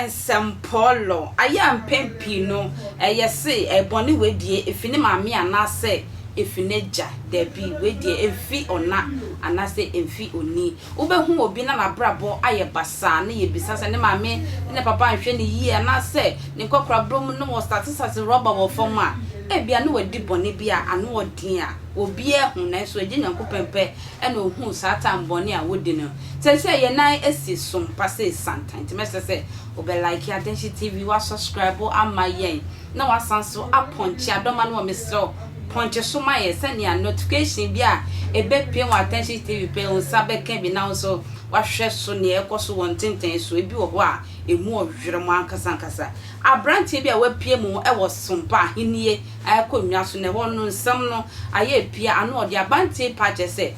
Nsɛmpɔɔlɔ, ayɛ a mpɛn pii no ɛyɛ se bɔne wei deɛ ɛfi ne maame anaasɛ ɛfi n'agya. Dabi, wei deɛ ɛmfi ɔna anaasɛ ɛmfi oni. Wobɛhu obi na n'abrabɔ ayɛ basaa na yɛbisa sɛ ne maame ne ne papa anhwɛ no yie anaasɛ ne nkɔkoraberɛ mu no wɔsatesate rɔba wɔ fam a, ebia na wadi bɔne bi a ano ɔden a obiara ahu nanso Agya Nyankopɔn pɛ na ɔhuu saa time bɔne a wodi no. Seesei yɛn nan asi so mpa sɛ santan nti mɛsrɛ sɛ wobɛ like Adehye TV, wa subscribe ama yɛn na wasan so apɔnkye adɔma no wɔ mesrɛ wo pɔnkye so ma yɛn sɛnea notification bi a ɛbɛpue wɔ Attention TV pɛ wo nsa bɛka bi na wo nso wahwɛ so nea ɛkɔ so wɔ ntenten so. Ebi wɔ hɔ a ɛmu ɔwerɛ mu ankasa ankasa. Aberanteɛ bi a wapue mu wɔ Sompa ahennie akonnwa so na ɛhɔ no nsɛm no ayɛ pia ano ɔde abanteɛ pa kyerɛ sɛ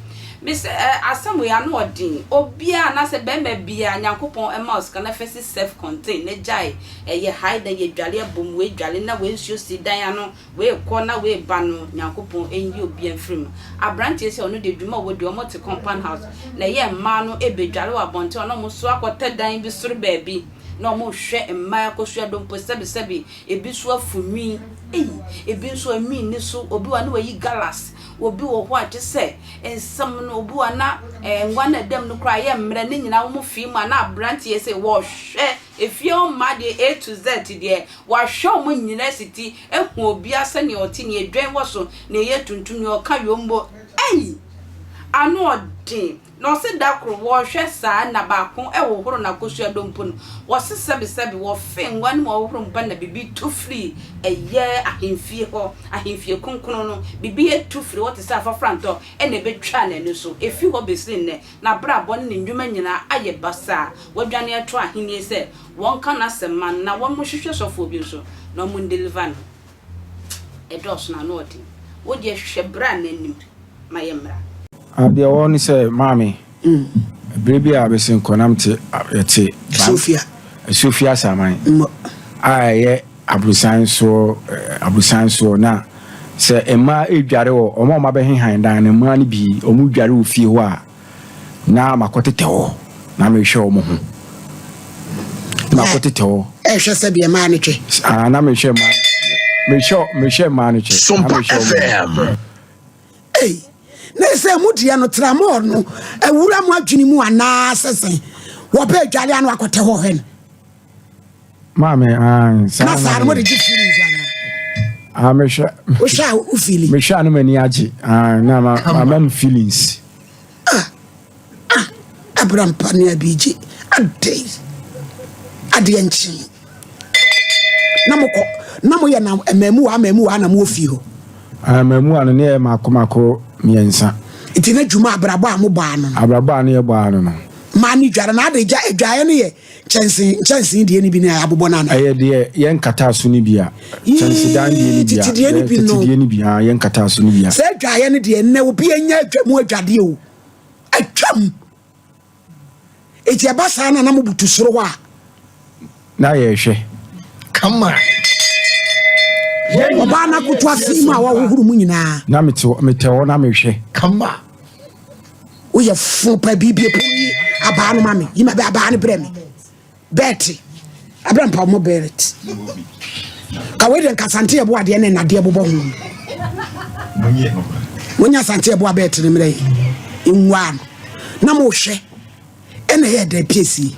mesɛ ɛ asɛm wei ano ɔden obiara anaasɛ bɛrima biara Nyankopɔn ɛma wo sika na fɛ si self contain na gyae ɛyɛ hae na yɛ dwale abom wei dwale na wei nsuo si dan ano wei kɔ na wei ba no Nyankopɔn ɛnyi obiara mfiri mu. Abranteɛ sɛ ɔno deɛ dwuma a ɔwɔ deɛ ɔmo te compound house na ɛyɛ mmaa no ɛbɛ dwale wɔ abɔnten hɔ na ɔmo so akɔtɛ dan bi soro baabi na ɔmo hwɛ mmaa akosua dompo sɛbi sɛbi ebi so afu nwi ei ebi nso anwi nni so obi wɔ hɔ a na wayi galas obi wɔ hɔ a kyesɛ nsɛm no obi wɔ hɔ a na ɛɛ ngua no a ɛda mu no koraa ayɛ mmerɛ ne nyinaa wɔn fii mu a na abranteɛ sɛ wɔhwɛ Efie hɔ mmaa deɛ A to Z deɛ wahwɛ wɔn nyinaa si ti ahu obiara sɛnea ɔte nea edwan wɔ so nea ɛyɛ tuntum nea ɔka yombo ei ano ɔden na ɔse da koro wɔhwɛ saa na baako ɛhohoro n'akosua dompo no wɔse sɛbe sɛbe wɔfe ngua no mu ɔhohoro mpa na bibi tu firi ɛyɛ ahemfie hɔ ahemfie kronkron no bibi etu firi hɔ te sɛ afafrantɔ ɛna ɛbɛtwaa n'ani so efi hɔ besi nnɛ N'abrabɔ ne ne nnwuma nyinaa ayɛ basaa. Wadwane ato ahennie sɛ wɔnka n'asɛm ma no na wɔnhwehwɛ sɔfoɔ bi nso na wɔndeliver no. Ɛdɔɔso na ano ɔden. Wo deɛ hwɛ bra n'anim ma yɛmmra. Ah deɛ ɛwɔ hɔ ne sɛ maame, berɛ bi a bɛsi nkɔ na mete yɛte Asuofia. Asuofia Asaman a ɛyɛ Aborosan soɔ, aborosan soɔ, na sɛ mmaa redware wɔ, wɔn a wɔabɛhehan dan no, mmaa no bi, wɔredware wɔ fie hɔ a, na makɔtetɛ hɔ, na mehwɛ wɔn ho. Na makɔtetɛ hɔ. Ɛhwɛ sɛ deɛ mmaa no twɛ. Ah, na mehwɛ mmaa, mehwɛ, mehwɛ mmaa no twɛ. Sompa FM. Ei, na sɛ mo deɛ no tramɔɔ no awura mo adwene mu anaa sɛ sɛn wɔpɛ adware ano akɔtɛ hɔ hwɛ no. Maame, ae, saa na saa no mo de gye feelings anaa? Ah, mehwɛ. Wohwɛ a wo feeling? Mehwɛ a no m'ani agye. Ah, na ma ma ma me feelings. Ah, ah, abrampa ne abigye adɛn adeɛ nkye na mokɔ na moyɛ na mmamuwa mmamuwa na mowɔ fie hɔ. Ah, mmamuwa no ne yɛ mako mako mmiɛnsa. Nti na dwuma abrabɔ a mobɔ ano no. Abrabɔ a ne yɛbɔ ano no. Maa ne dware na ade gya adwaeɛ no yɛ Kyɛnsee, nkyɛnsee deɛ no bi ne a yɛabobɔ no anaa? Ɛyɛ deɛ yɛnkataa so no bi a. Kyɛnsedan deɛ no bi a. Tete deɛ no bi no. Tete deɛ no bi a yɛnkataa so no bi a. Sɛ adwaeɛ no deɛ nnɛ obi anya adwa mu adwadeɛ o. Atwam. Eti ɛba saa na na mobutu soro hɔ a. Na yɛrehwɛ. Kama. Ɔbaa no akoto afi mu a wahohoro mu nyinaa. Na mete metɛ hɔ na mehwɛ. Kama. Woyɛ fo pa bibie pono yi abaa no ma me yi ma bɛ abaa no brɛ me bɛɛte abira mpa ɔmo bɛɛte ka wei deɛ nka asante ɛbo adeɛ ne nnadeɛ bobɔ ho monya asante ɛbo abɛɛte no mmerɛ yi nwaa no na mohwɛ ɛna ɛyɛ dɛ piesie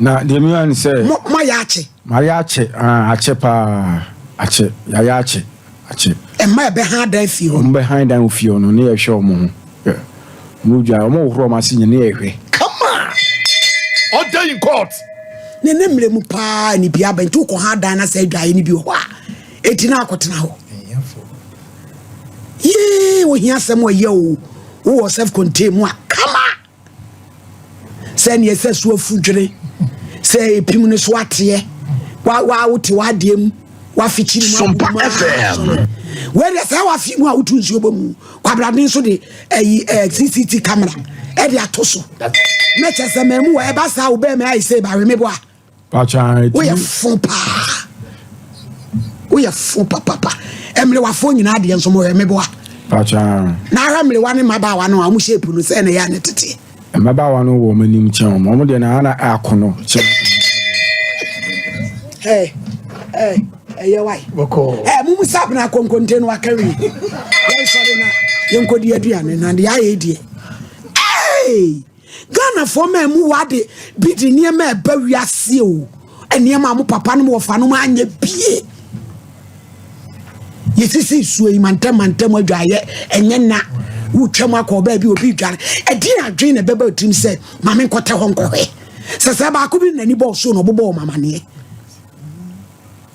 na deɛ meyɛ ne sɛ mo moayɛ akye mayɛ akye ah, akye paa akye yɛayɛ akye akye ɛma ɛbɛha dan fie hɔ wɔn bɛhan dan wɔ fie hɔ no ne yɛhwɛ wɔn ho wɔn dwa wɔn hohoro wɔn ase nyɛ ne yɛhwɛ Kama! Order in court. Ne ne mmerɛ mu paa ne bi aba nti wokɔ ha dan na sɛ adwaeɛ no bi wɔ hɔ a ɛti na akɔtena hɔ yee ohia asɛm ɔyɛ o wowɔ self contain mu a kama sɛ neɛ sɛ so afu dwene sɛ ɛpim no so ateɛ wa wa wote w'adeɛ mu wafikyiri mu Sompa agu mu FM. wei deɛ sɛ wafi mu a wotu nsuo bɔ mu kwabrade nso de ɛyi ɛɛ CCT camera ɛde ato so na kyɛ sɛ mɛmu wɔ ɛba saa wo bɛɛ mɛ ayɛ sɛ ɛba weme boa woyɛ fo paa woyɛ fo papapa mmerewafoɔ nyinaa deɛ nso moyɛ meboa na ahwɛ mmerewa ne mmabaawa no a wɔn shape no sɛ na ɛyɛ ne tete mmabaawa no wɔ wɔn anim kyɛn wɔn wɔn deɛ na ana akono kyɛn. Hey, hey, ɛyɛ wae. Bɔkɔɔ. Ɛ mumu sɛ abena konkonte no aka wie. Yɛnsɔre na yɛnkɔdi aduane na deɛ ayɛ deɛ. Hey! Ghanafoɔ ma mu wade bi de nneɛma ɛba wiase o. Nneɛma a mo papa no mo wɔfa no mo anyɛ bie. Yɛsisi suo yi mantam mantam adwaeɛ ɛnyɛ na wotwam akɔ baabi obi dware. Ɛdeɛn adwene na ɛbɛba tirim sɛ maame nkɔtɛ hɔ nkɔhwɛ. Sɛ sɛ baako bi n'ani bɔɔ so na ɔbobɔɔ wɔn amaneɛ.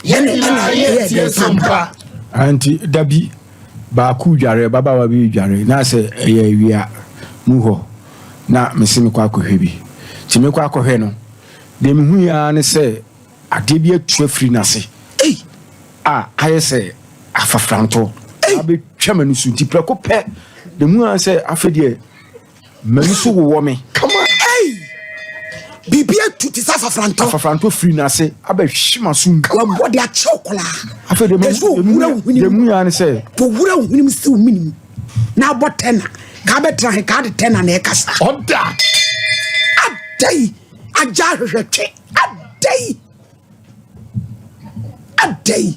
Yɛn Ɛna nyinaa ɛna ɛyɛ yɛtie dɛn pampa. sompa. Nti da bi baako dware, ababaawa bi dware na sɛ ɛyɛ awia mu hɔ na mese mekɔ akɔhwɛ bi. Nti mekɔ akɔhwɛ no, deɛ mehui ara ne sɛ adeɛ bi atu afiri n'ase Ei! a ayɛ sɛ afafrantɔ Ei! abɛtwa m'ani so. Nti prɛko pɛ deɛ mehu ara sɛ afei deɛ M'ani so wowɔ me. Come on. Ei! Biribi atu te sɛ afafrantɔ. Afafrantɔ firi n'ase abɛhwe m'asom. Wabɔ de akyɛw koraa. Afei deɛ Ɛsɛ owura wo hwenem. deɛ mu ya ne sɛ. Owura wo hwenem si wo menem. Na abɔ tɛna. Ka abɛtena he ka de tɛna na ɛkasa. Ɔda. Adai. Agya ahwehwɛ twe. Adai. Adɛn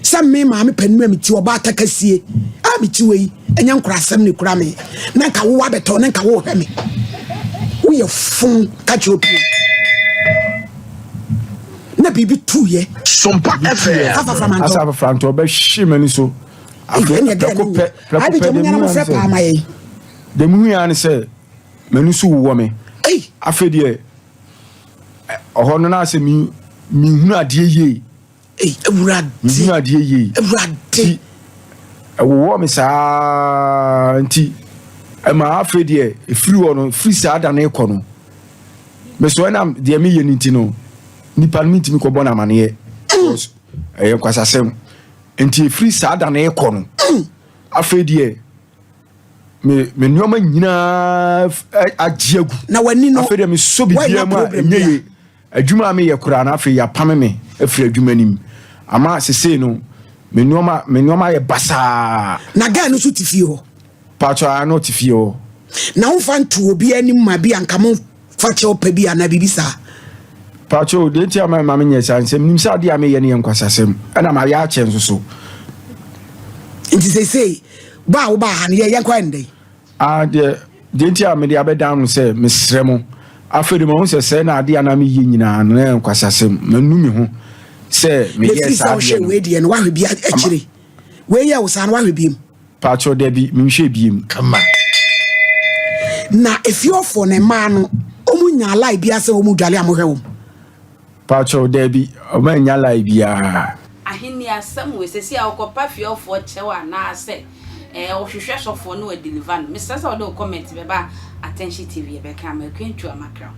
sɛ me maame panin a meti ɔbaa takasie a meti wɔ yi ɛnyɛ nkorasɛm na ekura me na nka wo abɛtɔ na nka wohwɛ me woyɛ fon ka kyerɛ opie na biribi tuyɛ Sompa FM. afaframantɔ Asa afafrantɔ bɛhye m'ani so. Afei ɛne ɛdɛ prɛko pɛ prɛko ne pɛ abigya mu deɛ nyana mu mo ya ne frɛ paa sɛ ma yɛn deɛ mu ya ne sɛ m'ani so wowɔ me. ei Afei deɛ ɔhɔ no na sɛ mi mehunu adeɛ yie. Ei awurade. Mehunu adeɛ yie. Awurade. Ti ɛwowɔ me saa nti ɛma afei deɛ ɛfiri hɔ no firi saa da no kɔ no mesɔ ɛnam deɛ meyɛ no nti no nipa no mentumi kɔbɔ no amaneɛ ɛyɛ nkwasasɛm nti ɛfiri saa da no kɔ no afei deɛ me me nneɛma nyinaa agye agu. Na w'ani no. Afei deɛ mesɔ biribiara mu a ɛnyɛ yie. Adwuma a meyɛ koraa no afei yɛapame me afiri adwuma no mu. Ama sesei no me nneɛma me nneɛma ayɛ basaa. Na guy no nso te fie hɔ. Paatwa a na ɔte fie hɔ. Na womfa nto obi anim ma bi anka mo fa kyɛw pɛ bi anaa biribi saa. Paatwa o deɛ nti a ma menyɛ saa nsɛm nim sɛ adeɛ a meyɛ no yɛ nkwasasɛm ɛna mayɛ akyɛ nso so. Nti seesei Ba a wobaa ha no, yɛ yɛnkɔ yɛ no dɛn? Ah, deɛ, deɛ nti a mede abɛdan no sɛ, mesrɛ mo, afei de mahu sɛ sɛɛ na adeɛ a na meyɛ nyinaa no, na ɛyɛ nkwaseasɛm. Manu me ho sɛ meyɛɛ saa adeɛ no. Ɛfiri sɛ wohwɛ wei deɛ no, woahwɛ bi akyire. Wei yɛ wo saa no, woahwɛ biem. Paatwɔ, dabi, menhwɛɛ biem. Kama. Na efieɔfoɔ no, mmaa no, wɔn nyaa lie biara sɛ wɔn dwale a mohwɛ wɔn? Pakyɛw dabi ɔmo annya lie biaa. Ahenni asɛm wei sɛsi a ɔkɔpa fiewfoɔ kyɛw anaasɛ ɛɛ ɔhwehwɛ sɔfoɔ na wa deliver no mesrɛ sɛ wode wo comment bɛba Attention TV yɛbɛka ama Akua Ntua Makraw.